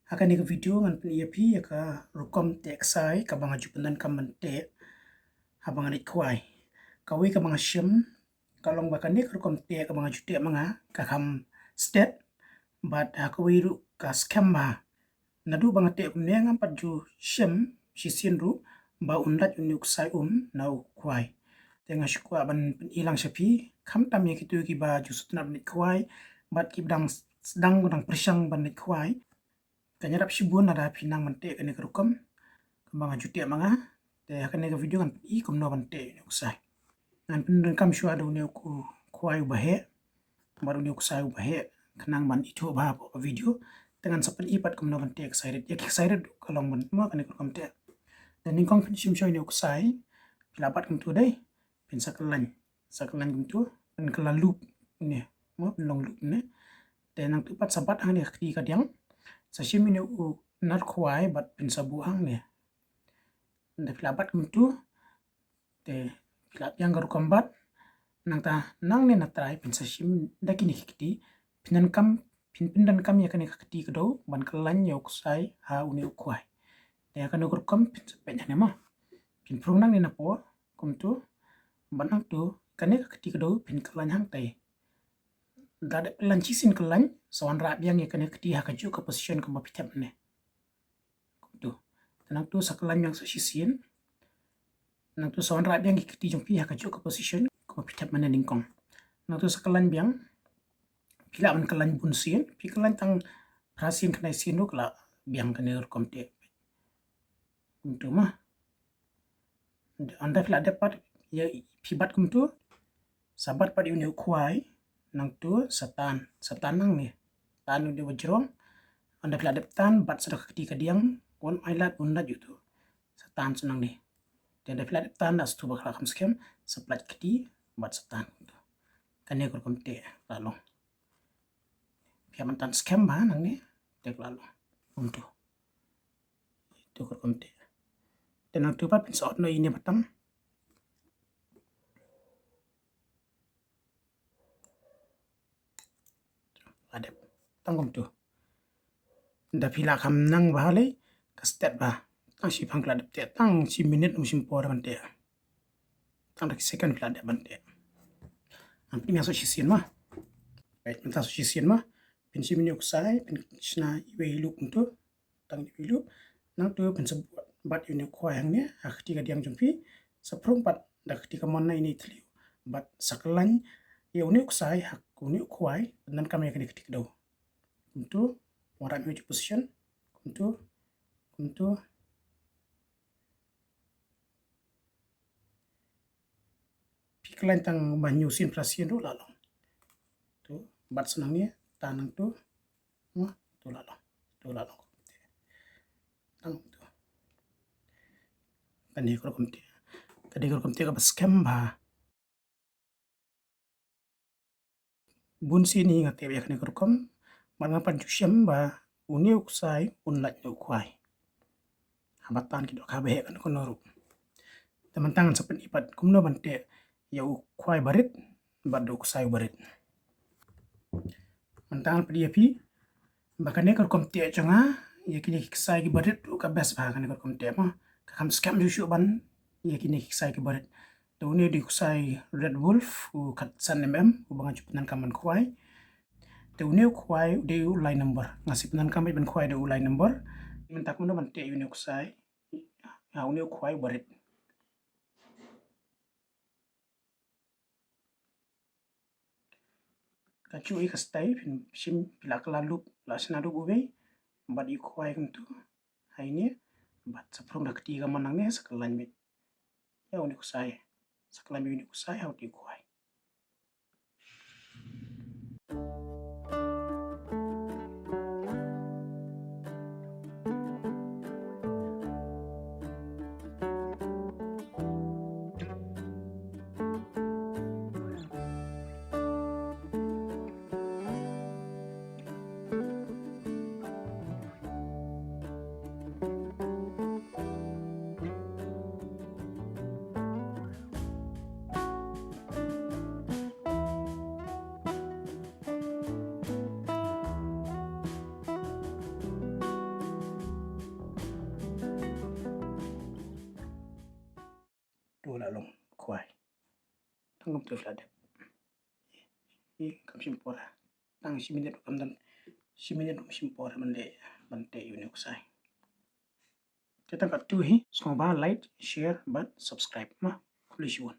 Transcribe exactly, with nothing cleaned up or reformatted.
Ha kane ka video ngan pyni ïa phi ïa ka rukom teh ksai kaba nga ju pyndonkam ban teh haba nga leit khwai. Kawei kaba nga shem ka long ba kane ka rukom teh kaba nga ju teh ma nga ka kham stet, bad ha kawei ruh ka skhem bha. Naduh ba nga teh kumne ngam pat ju shem shisien ruh ba un lait une u ksai um na u khwai. Te nga shu kwah ban pyni lang sha phi, khamtam ïa kito kiba ju sngewtynnat ban leit khwai bad kiba dang sdang, dang pyrshang ban leit khwai. Kan ïarap shibun lada phi nang ban teh kane ka rukom kaba nga ju teh ma nga. Te ha kane ka video ngan pyni kumno ban teh une u ksai. Ngan pyndonkam shuwa da une u khwai uba heh bad une u ksai uba heh, khnang ban ithuh bha hapoh ka video. Te ngan sa pyni pat kumno ban teh ksai rit. Ïa ki ksai rit ka long ban mo kane ka rukom teh. Te nyngkong phin shim shuwa une u ksai, phi lah bat kumtu dei, phin sa khlaiñ, sa khlaiñ kumtu, phin kylla loop ne, mo, phin long loop ne. Te nangtu pat sa bat hangne ha ka kti kadiang, sa shim une u nar khwai bad phin sa buh hangne. Te phi lah bat kumtu, te phi lah biang ka rukom bat. Nangta nangne na trai phin sa shim da kine ki kti, phin donkam, phin pyndonkam ïa kane ka kti kdew ban khlaiñ ïa u ksai ha une u khwai. Te ha kane ka rukom phin sa peit hangne mo. Phin phrung nangne na por kumtu, bad nangtu kane ka kti kdew phin khlaiñ hangtai. Da dep khlaiñ shisien khlaiñ, sa wanrah biang ïa kane ka kti ha kajuh ka position kaba phi thep ne. Kumtu. Te nangtu sa khlaiñ biang sa shisien. Nangtu sa wanrah biang ïa ki kti jong phi ha kajuh ka position kaba phi thep mane nyngkong. Nangtu sa khlaiñ biang. Phi lah ban khlaiñ bun sien, phi khlaiñ tang phra sien khyndai sien ruh ka lah biang kane ka rukom teh. Kumtu mo. Ynda phi lah dep pat, ïa phi bat kumtu, sa bat pat ïa une u khwai, nangtu sa tan, sa tan nangne. Tan une uba jrong. Ynda phi lah dep tan, bat sa da ka kti kadiang, wan ai lad, un lad utu. Sa tan sa nangne. Te ynda phi lah dep tan, da sa tu ba ka lah kham skhem, sa pynlait kti, bat sa tan kumtu. Kane ka rukom teh ka lah long. Phi hap ban tan skhem bha nangne, te ka lah long. Kumtu. Te ka rukom teh. Te nangtu pat phin sa ot noh ine ba tam. Lah dep. Tang kumtu. Ynda phi lah kham nang bha lei, ka stet bha. Tang shi phang phi lah dep teh, tang shi minit um shim por ban teh. Tang da ki second phi lah dep ban teh. Ngan pyni sa shisien mo. Peit mynta sa shisien mo. Phin shim ïa une u ksai, phin shna iwei i loop kumtu. Tang iwei i loop. Nangtu phin sa bat ïa une u khwai hangne ha ka kti kadiang jong phi. Sa phrung pat da ka kti kamon na ine i thliew. Bad sa khlaiñ ïa une u ksai ha une u khwai, pyndonkam ïa kane ka kti kdew. Kumtu, wanrah ïa une u position. Kumtu, kumtu. Phi khlaiñ tang ba hynñiew sien phra sien ruh lah long. Tu, bat sa nangne, tan nangtu. Mo, tu lah long. Tu lah long. Tang tu. Kane ka rukom teh. Kane ka rukom teh kaba skhem bha. Bun sien hi nga teh ïa kane ka rukom. Bad nga pat ju shem ba une u ksai un lait na u khwai. Haba tan ki dohkha ba heh kano kano ruh. Te mynta ngan sa pyni pat kumno ban teh ïa u khwai barit bad u ksai barit. Mynta ngan pyni ïa phi ba kane ka rukom teh jong nga ïa kine ki ksai ki barit ruh ka best bha kane ka rukom teh mo. Ka kham skhem shuh shuh ban ïa kine ki ksai ki barit. Te une u dei u ksai Red Wolf u khatsan mm uba nga ju pyndonkam ban khwai. Te une u khwai u dei u lai number. Nga shu pyndonkam ban khwai da u lai number. Mynta kumno ban teh une u ksai. Ha une u khwai u barit. Kajuh hi ka style, phin shim, phi lah kylla loop, lah shna loop uwei bad ïa u khwai kumtu. Ha ine bad sa phrung da ka kti kamon nangne sa khlaiñ beit ïa une u ksai. Sa khlaiñ beit une u ksai ha utu u khwai. khwai. Tang kumtu la dep. Hi kam shim por. Tang shi minit kam dang. Shi minit kam shim por ban leh, ban teh ïa une u ksai. Te tang katto hi, sngewbha like, share bad subscribe ma. Khublei shibun.